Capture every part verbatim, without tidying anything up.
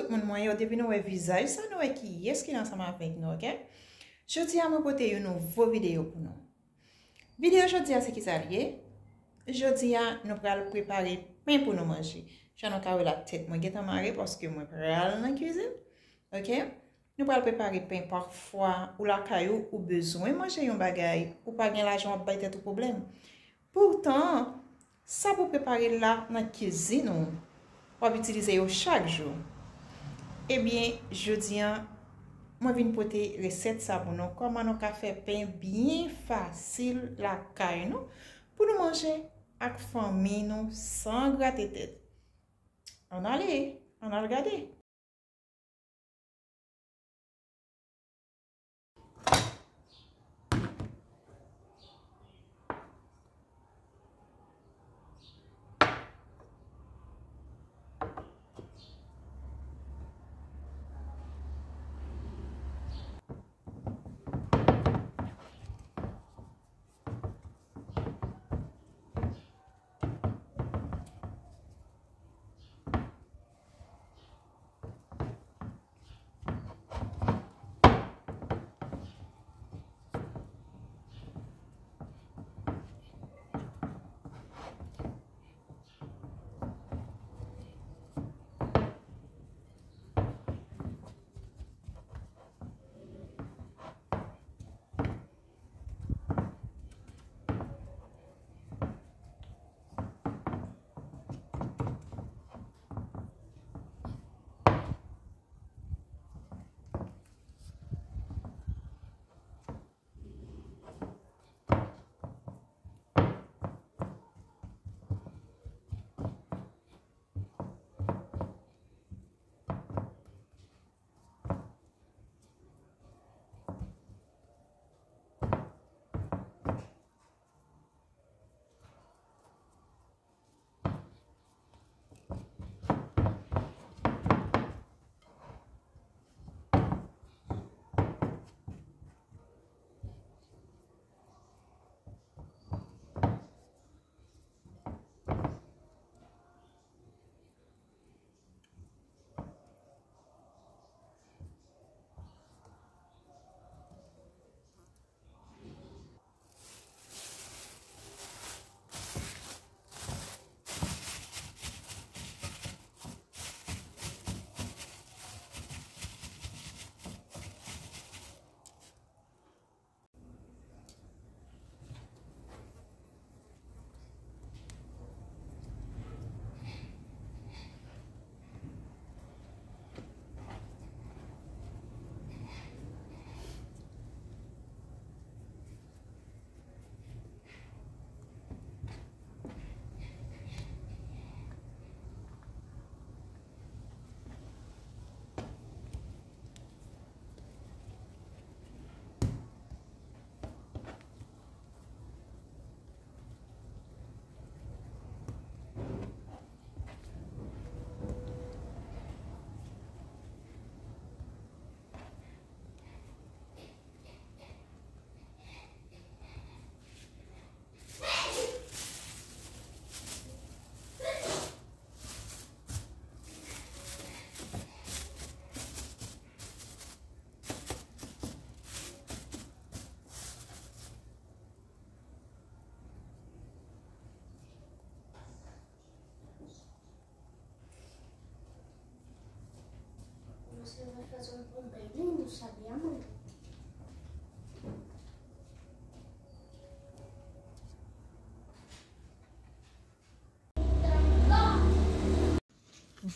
Moun mwen yo, depi nou wè vizaj sa, nou wè kiyès ki ansanm avèk nou, oke? Jodi a, mwen pote yon nouvo videyo pou nou. Videyo jodi a, se ki sa l ye? Jodi a, nou pral prepare pen pou nou manje. Jan nou ka wè la, tèt mwen gentan mare paske mwen pral nan kizin, oke? Nou pral prepare pen. Pafwa, ou lakay ou, ou bezwen manje yon bagay, ou pa gen lajan, w ap bay tèt ou pwoblèm. Poutan, sa pou prepare la nan kizin ou, w ap itilize yo chak jou. Ebyen, jodi a, mwen vin pote resèt sa pou nou, kòman nou ka fè pen byen fasil lakay nou, pou nou manje ak fanmi nou san grate tèt. Ann ale, ann al gade.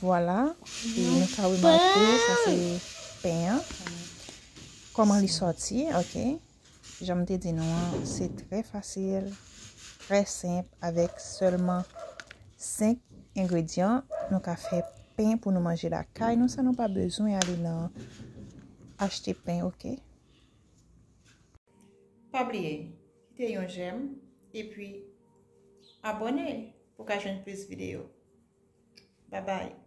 Vwala, e nou ka remake, sa se pen an. Kòman li sòti, oke. Jan m te di nou an, se trè fasil, trè senp, avèk sèlman senk engredyan, nou ka fè pen pou nou manje lakay nou, san nou pa bezwen ale nan achte pen, oke? Pa bliye, kite yon jèm, epi abòne pou w ka jwenn plis videyo. Babay!